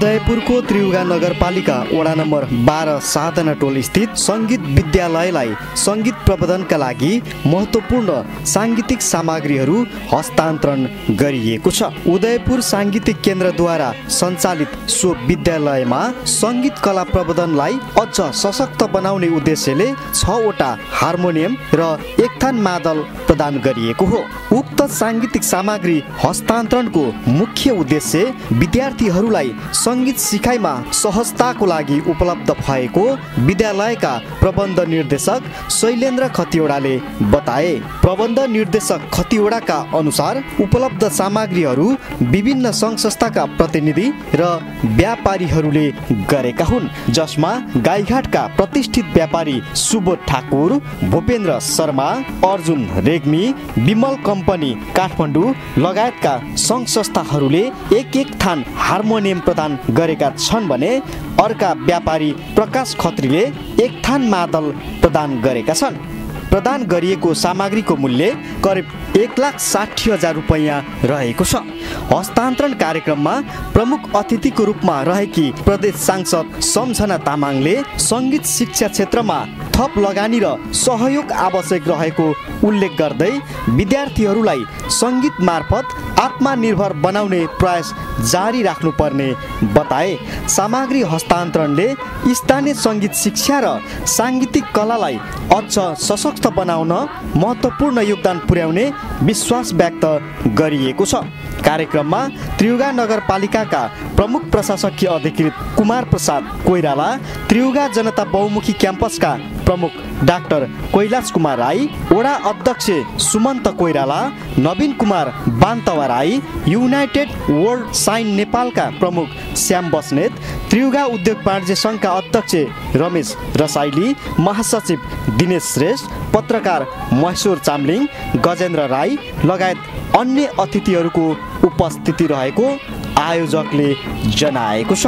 उदयपुरको त्रियुगा नगरपालिका वडा नम्बर 12 साधना टोल स्थित सङ्गीत विद्यालयलाई सङ्गीत प्रबन्धनका लागि महत्त्वपूर्ण साङ्गीतिक सामग्रीहरू हस्तान्तरण गरिएको छ। उदयपुर साङ्गीतिक केन्द्रद्वारा सञ्चालित सो विद्यालयमा सङ्गीत कला प्रबन्धनलाई अझ सशक्त बनाउने उद्देश्यले 6 वटा हार्मोनियम र 1 थान मादल प्रदान गरिएको हो। उक्त साङ्गीतिक सामग्री हस्तान्तरणको मुख्य उद्देश्य विद्यार्थीहरूलाई सङ्गीत सिकाइमा सहजताको लागि उपलब्ध भएको विद्यालयका प्रबन्ध निर्देशक शैलेन्द्र खतिवडाले बताए। प्रबन्ध निर्देशक खतिवडाका अनुसार उपलब्ध सामग्रीहरू विभिन्न सङ्घ संस्थाका प्रतिनिधि र व्यापारीहरूले गरेका हुन्, जसमा गाईघाटका प्रतिष्ठित व्यापारी सुबोध ठाकुर, भूपेन्द्र शर्मा, अर्जुन रेग्मी, विमल कम्पनी काठमाडौँ लगायतका सङ्घ संस्थाहरूले 1 थान हार्मोनियम प्रदान गरेका छन् भने अर्का व्यापारी प्रकाश खत्रीले 1 थान मादल प्रदान गरेका छन्। प्रदान गरिएको सामग्रीको मूल्य करिब 1,60,000 रुपैयाँ रहेको छ। हस्तान्तरण कार्यक्रममा प्रमुख अतिथिको रूपमा रहेकी प्रदेश सांसद सम्झना तामाङले सङ्गीत शिक्षा क्षेत्रमा थप लगानी र सहयोग आवश्यक रहेको उल्लेख गर्दै विद्यार्थीहरूलाई सङ्गीत मार्फत आत्मनिर्भर बनाउने प्रयास जारी राख्नुपर्ने बताए। सामग्री हस्तान्तरणले स्थानीय सङ्गीत शिक्षा र साङ्गीतिक कलालाई अझ सशक्त बनाउन महत्त्वपूर्ण योगदान पुर्याउने विश्वास व्यक्त गरिएको छ। कार्यक्रममा त्रियुगा नगरपालिकाका प्रमुख प्रशासकीय अधिकृत कुमार प्रसाद कोइराला, त्रियुगा जनता बहुमुखी क्याम्पसका प्रमुख डाक्टर कैलाश कुमार राई, वडा अध्यक्ष Sumanta Koirala, Naveen Kumar Bantawa Rai, united world sign नेपालका प्रमुख श्याम बस्नेत, त्रियुगा उद्योग वाणिज्य सङ्घका अध्यक्ष रमेश रसाइली, महासचिव दिनेश श्रेष्ठ, पत्रकार महेश्वर चामलिङ, गजेन्द्र राई लगायत अन्य अतिथिहरूको उपस्थिति रहेको आयोजकले जनाएको छ।